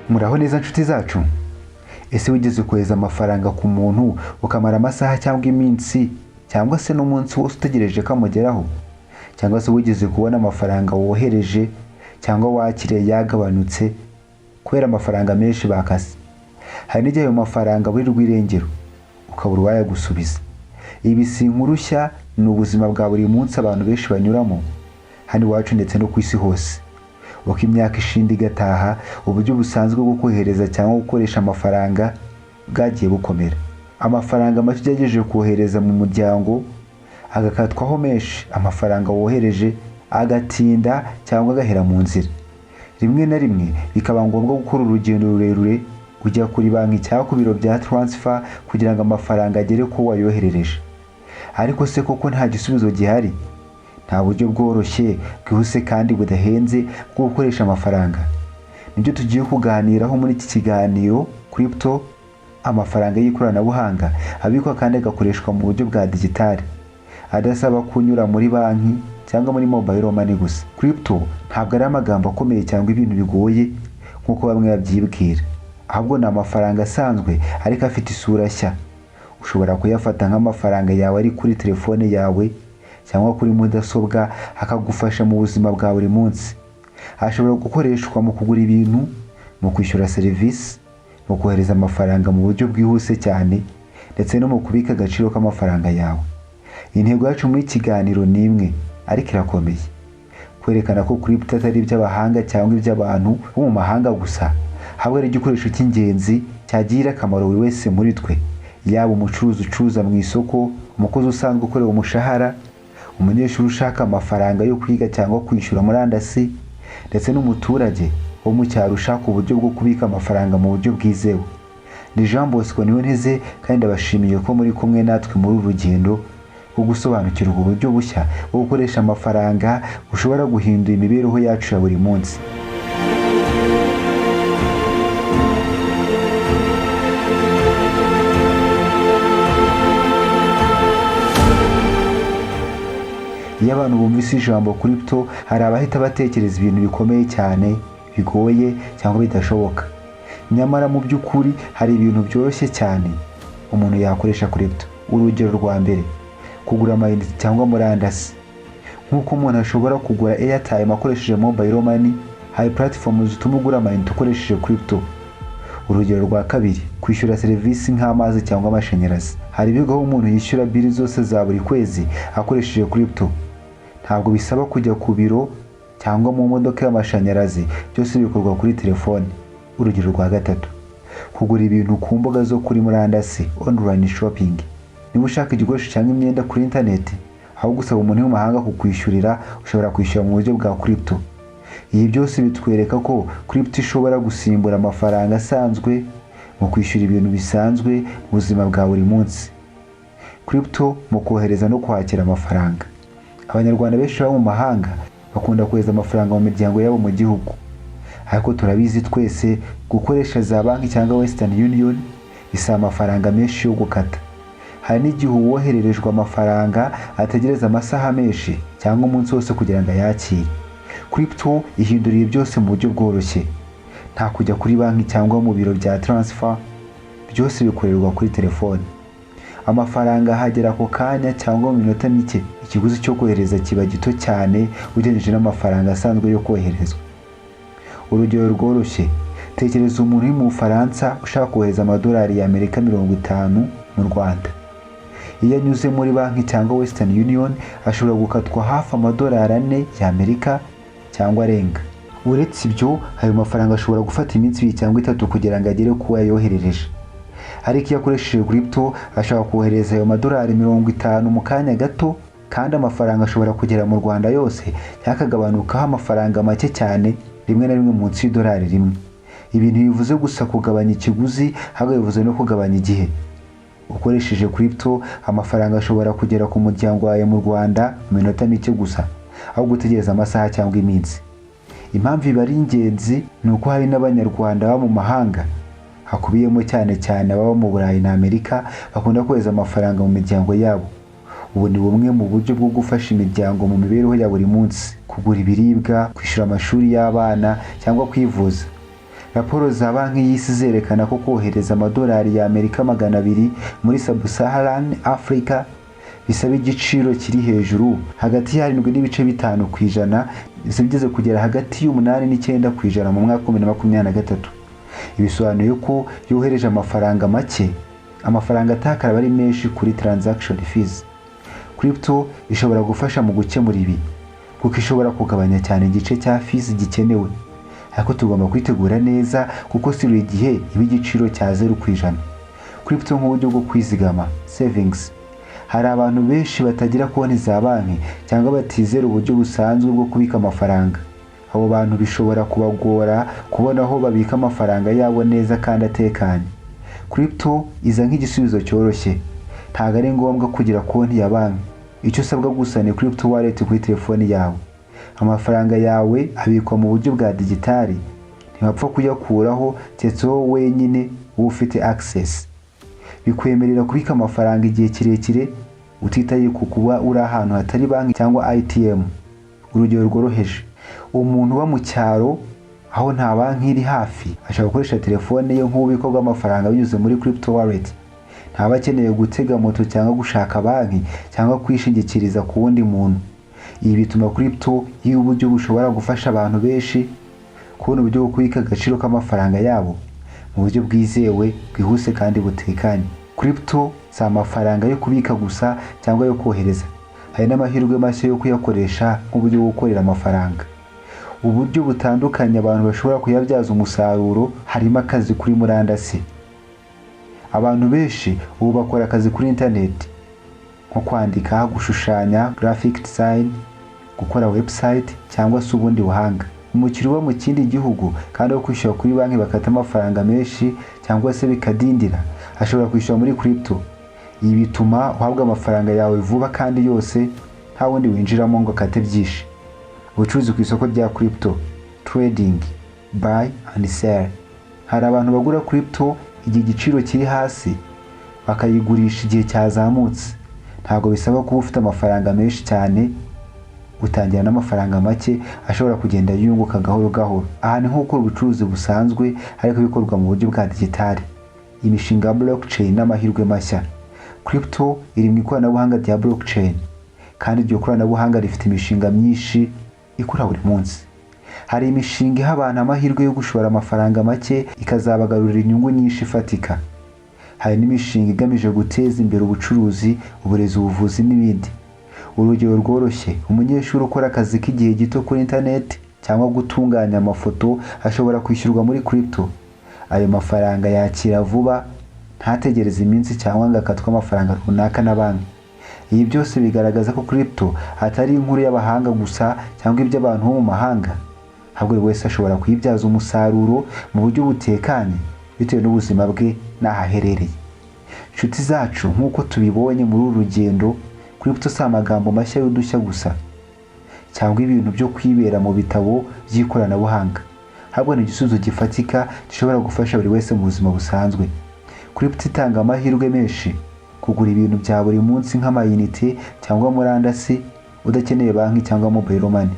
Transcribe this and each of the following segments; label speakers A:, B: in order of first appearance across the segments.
A: Muraho neza, nshuti zacu. Ese wigeze kohereza amafaranga ku muntu ukamara amasaha cyangwa iminsi cyangwa se n'umunsi wose utegereje ko amugeraho? Cyangwa se wigeze kubona amafaranga wohereje cyangwa wakiriye yagabanutse kubera amafaranga menshi bakase? Hari n'igihe ayo mafaranga aburirwa irengero, ukabura uwayagusubiza. Ibi si inkuru nshya, ni ubuzima bwa buri munsi abantu benshi banyuramo hano iwacu ndetse no ku isi hose. Uko imyaka ishinda igataha, uburyo busanzwe bwo kohereza cyangwa gukoresha amafaranga bwagiye bukomera. Amafaranga make ugerageje kohereza mu muryango agakatwaho menshi, amafaranga wohereje agatinda cyangwa agahera mu nzira. Rimwe na rimwe bikaba ngombwa gukora urugendo rurerure ujya kuri banki cyangwa ku biro bya transfer kugira ngo amafaranga agere ku wayoherereje. Ariko se koko nta gisubizo gihari? Nta buryo bworoshye, bwihuse kandi budahenze bwo gukoresha amafaranga? Nibyo tugiye kuganiraho muri iki kiganiro: crypto, amafaranga y'ikoranabuhanga abikwa kandi agakoreshwa mu buryo bwa digitali, adasaba kunyura muri banki cyangwa muri mobile money gusa. Crypto ntabwo ari amagambo akomeye cyangwa ibintu bigoye nk'uko bamwe babyibwira, ahubwo ni amafaranga asanzwe ariko afite isura nshya. Ushobora kuyafata nk'amafaranga yawe ari kuri telefone yawe cyangwa kuri mudasobwa, akagufasha mu buzima bwa buri munsi. Ashobora gukoreshwa mu kugura ibintu, mu kwishyura serivisi, mu kohereza amafaranga mu buryo bwihuse cyane, ndetse no mu kubika agaciro k'amafaranga yawe. Intego yacu muri iki kiganiro ni imwe ariko irakomeye: kwerekana ko crypto atari iby'abahanga cyangwa iby'abantu bo mu mahanga gusa, ahubwo ari igikoresho cy'ingenzi cyagirira akamaro buri wese muri twe, yaba umucuruzi ucuruza mu isoko, umukozi usanzwe ukorera umushahara, umunyeshuri ushaka amafaranga yo kwiga cyangwa kwishyura murandasi, ndetse n'umuturage wo mu cyaro ushaka uburyo bwo kubika amafaranga mu buryo bwizewe. Ni Jean Bosco Niyonteze, kandi ndabashimiye ko muri kumwe natwe muri uru rugendo rwo gusobanukirwa uburyo bushya bwo gukoresha amafaranga bushobora guhindura imibereho yacu ya buri munsi. Iyo abantu bumvise ijambo crypto, hari abahita batekereza ibintu bikomeye cyane, bigoye cyangwa bidashoboka. Nyamara mu by'ukuri hari ibintu byoroshye cyane umuntu yakoresha crypto. Urugero rwa mbere: kugura amayinite cyangwa murandasi. Nk'uko umuntu ashobora kugura airtime akoresheje mobile money, hari platform zituma ugura amayinite ukoresheje crypto. Urugero rwa kabiri: kwishyura serivisi nk'amazi cyangwa amashanyarazi. Hari ibigo aho umuntu yishyura bill zose za buri kwezi akoresheje crypto. Ntabwo bisaba kujya ku biro cyangwa mu modoka y'amashanyarazi, byose bikorwa kuri telefone. Urugero rwa gatatu: kugura ibintu ku mbuga zo kuri murandasi, online shopping. Niba ushaka igikoresho cyangwa imyenda kuri interineti, aho gusaba umuntu w'umahanga kukwishyurira, ushobora kwishyura mu buryo bwa crypto. Ibi byose bitwereka ko crypto ishobora gusimbura amafaranga asanzwe mu kwishyura ibintu bisanzwe mu buzima bwa buri munsi. Crypto mu kohereza no kwakira amafaranga. Abanyarwanda benshi baba mu mahanga bakunda kohereza amafaranga mu miryango yabo mu gihugu, ariko turabizi twese, gukoresha za banki cyangwa Western Union bisaba amafaranga menshi yo gukata. Hari n'igihe uwohererejwe amafaranga ategereza amasaha menshi cyangwa umunsi wose kugira ngo ayakire. Crypto ihindura ibi byose mu buryo bworoshye. Nta kujya kuri banki cyangwa mu biro bya transfer, byose bikorerwa kuri telefone. Amafaranga ahagera ako kanya cyangwa mu minota mike. Ikiguzi cyo kohereza kiba gito cyane ugereranyije n'amafaranga asanzwe yo koherezwa. Urugero rworoshye: tekereza umuntu uri mu Bufaransa ushaka kohereza amadolari y'Amerika 50 mu Rwanda. Iyo anyuze muri banki cyangwa Western Union, ashobora gukatwa hafi amadolari 4 y'Amerika cyangwa arenga. Uretse ibyo, ayo mafaranga ashobora gufata iminsi 2 cyangwa 3 kugira ngo agere ku yayoherereje. Ariko iyo akoresheje crypto, ashobora kohereza ayo madolari 50 mu kanya gato, kandi amafaranga ashobora kugera mu Rwanda yose cyangwa akagabanukaho amafaranga make cyane, rimwe na rimwe munsi y'idolari rimwe. Ibi ntibivuze gusa kugabanya ikiguzi, ahubwo bivuze no kugabanya igihe. Ukoresheje crypto, amafaranga ashobora kugera ku muryango wawe mu Rwanda mu minota mike gusa, aho gutegereza amasaha cyangwa iminsi. Impamvu iba ari ingenzi ni uko hari n'Abanyarwanda baba mu mahanga, hakubiyemo cyane cyane ababa mu Burayi na Amerika, bakunda kohereza amafaranga mu miryango yabo. Ubu ni bumwe mu buryo bwo gufasha imiryango mu mibereho ya buri munsi: kugura ibiribwa, kwishyura amashuri y'abana cyangwa kwivuza. Raporo za Banki y'Isi zerekana ko kohereza amadolari y'Amerika 200 muri Sub-Saharan Africa bisaba igiciro kiri hejuru hagati ya 7.5% ndetse bigeze kugera hagati y'8 n'9% mu mwaka wa 2023. Ibisobanuye ko yohereje amafaranga make, amafaranga atakara ari menshi kuri transaction fees. Crypto ishobora gufasha mu gukemura ibi kuko ishobora kugabanya cyane igice cya fees gikenewe, ariko tugomba kwitegura neza kuko si buri gihe iba igiciro cya 0%. Crypto nk'uburyo bwo kwizigama, savings. Hari abantu benshi batagira konti za banki cyangwa batizera uburyo busanzwe bwo kubika amafaranga. Abo bantu bishobora kubagora kubona aho babika amafaranga yabo neza kandi atekanye. Crypto iza nk'igisubizo cyoroshye. Ntabwo ari ngombwa kugira konti ya banki. Icyo usabwa gusa ni crypto wallet kuri telefoni yawe. Amafaranga yawe abikwa mu buryo bwa digitali, ntibapfa kuyakuraho keretse wowe wenyine uba ufite access. Bikwemerera kubika amafaranga igihe kirekire utitaye ku kuba uri ahantu hatari banki cyangwa ATM. Urugero rworoheje, umuntu uba mu cyaro aho nta banki iri hafi ashobora gukoresha telefone ye nk'ububiko bw'amafaranga binyuze muri crypto wallet. Ntaba akeneye gutega moto cyangwa gushaka banki cyangwa kwishingikiriza ku wundi muntu. Ibi bituma crypto iba uburyo bushobora gufasha abantu benshi kubona uburyo bwo kubika agaciro k'amafaranga yabo mu buryo bwizewe, bwihuse kandi butekanye. Crypto si amafaranga yo kubika gusa cyangwa yo kohereza, hari n'amahirwe mashya yo kuyakoresha nk'uburyo bwo gukorera amafaranga. Uburyo butandukanye abantu bashobora kuyabyaza umusaruro harimo akazi kuri murandasi. Abantu benshi ubu bakora akazi kuri interineti nko kwandika, gushushanya, graphic design, gukora website cyangwa se ubundi buhanga. Umukiriya uba mu kindi gihugu kandi aho kwishyura kuri banki bakata amafaranga menshi cyangwa se bikadindira, ashobora kwishyura muri crypto. Ibi bituma uhabwa amafaranga yawe vuba kandi yose, nta wundi winjiramo ngo akate byinshi. Ubucuruzi ku isoko rya crypto, trading, buy and sell. Hari abantu bagura crypto igihe igiciro kiri hasi, bakayigurisha igihe cyazamutse. Ntabwo bisaba kuba ufite amafaranga menshi cyane, utangira n'amafaranga make ashobora kugenda yunguka gahoro gahoro. Aha ni nko gukora ubucuruzi busanzwe ariko bikorwa mu buryo bwa digitali. Imishinga ya blockchain n'amahirwe mashya. Crypto iri mu ikoranabuhanga rya blockchain, kandi iryo koranabuhanga rifite imishinga myinshi ikura buri munsi. Hari imishinga iha abantu amahirwe yo gushora amafaranga make ikazabagarurira inyungu nyinshi ifatika. Hari n'imishinga igamije guteza imbere ubucuruzi, uburezi, ubuvuzi n'ibindi. Urugero rworoshye, umunyeshuri ukora akazi k'igihe gito kuri interineti cyangwa gutunganya amafoto ashobora kwishyurwa muri crypto. Ayo mafaranga yakira vuba, ntategereze iminsi cyangwa ngo akatwe amafaranga runaka na banki. Ibi byose bigaragaza ko crypto atari inkuru y'abahanga gusa cyangwa iby'abantu bo mu mahanga, ahubwo buri wese ashobora kuyibyaza umusaruro mu buryo butekanye bitewe n'ubuzima bwe n'aho aherereye. Inshuti zacu, nk'uko tubibonye muri uru rugendo, crypto si amagambo mashya y'udushya gusa cyangwa ibintu byo kwibera mu bitabo by'ikoranabuhanga, ahubwo ni igisubizo gifatika gishobora gufasha buri wese mu buzima busanzwe. Crypto itanga amahirwe menshi: kugura ibintu bya buri munsi nk'amayinite cyangwa murandasi udakeneye banki cyangwa mobile money.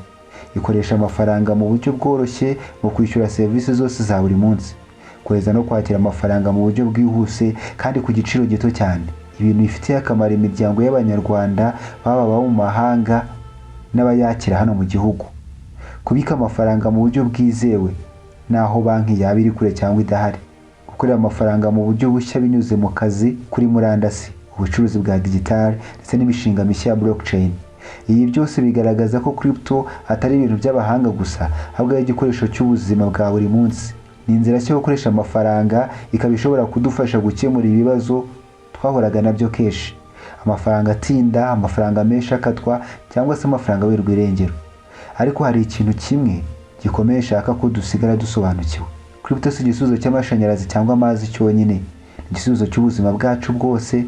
A: Ikoresha amafaranga mu buryo bworoshye mu kwishyura serivisi zose za buri munsi, kohereza no kwakira amafaranga mu buryo bwihuse kandi ku giciro gito cyane, ibintu bifitiye akamaro imiryango y'Abanyarwanda baba ababa mu mahanga n'abayakira hano mu gihugu. Kubika amafaranga mu buryo bwizewe n'aho banki yaba iri kure cyangwa idahari. Gukorera amafaranga mu buryo bushya binyuze mu kazi kuri murandasi, ubucuruzi bwa digitali ndetse n'imishinga mishya ya blockchain. Ibi byose bigaragaza ko crypto atari ibintu by'abahanga gusa, ahubwo ari igikoresho cy'ubuzima bwa buri munsi. Ni inzira nshya yo gukoresha amafaranga, ikaba ishobora kudufasha gukemura ibibazo twahuraga nabyo kenshi: amafaranga atinda, amafaranga menshi akatwa cyangwa se amafaranga aburirwa irengero. Ariko hari ikintu kimwe gikomeye nshaka ko dusigara dusobanukiwe: crypto si igisubizo cy'amashanyarazi cyangwa amazi cyonyine, ni igisubizo cy'ubuzima bwacu bwose,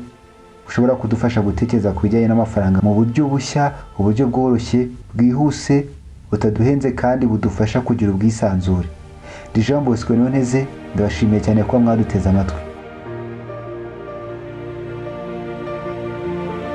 A: bushobora kudufasha gutekereza ku bijyanye n'amafaranga mu buryo bushya, uburyo bworoshye, bwihuse, butaduhenze kandi budufasha kugira ubwisanzure. Ndi Jean Bosco Niyonteze, ndabashimiye cyane kuba mwaduteze amatwi.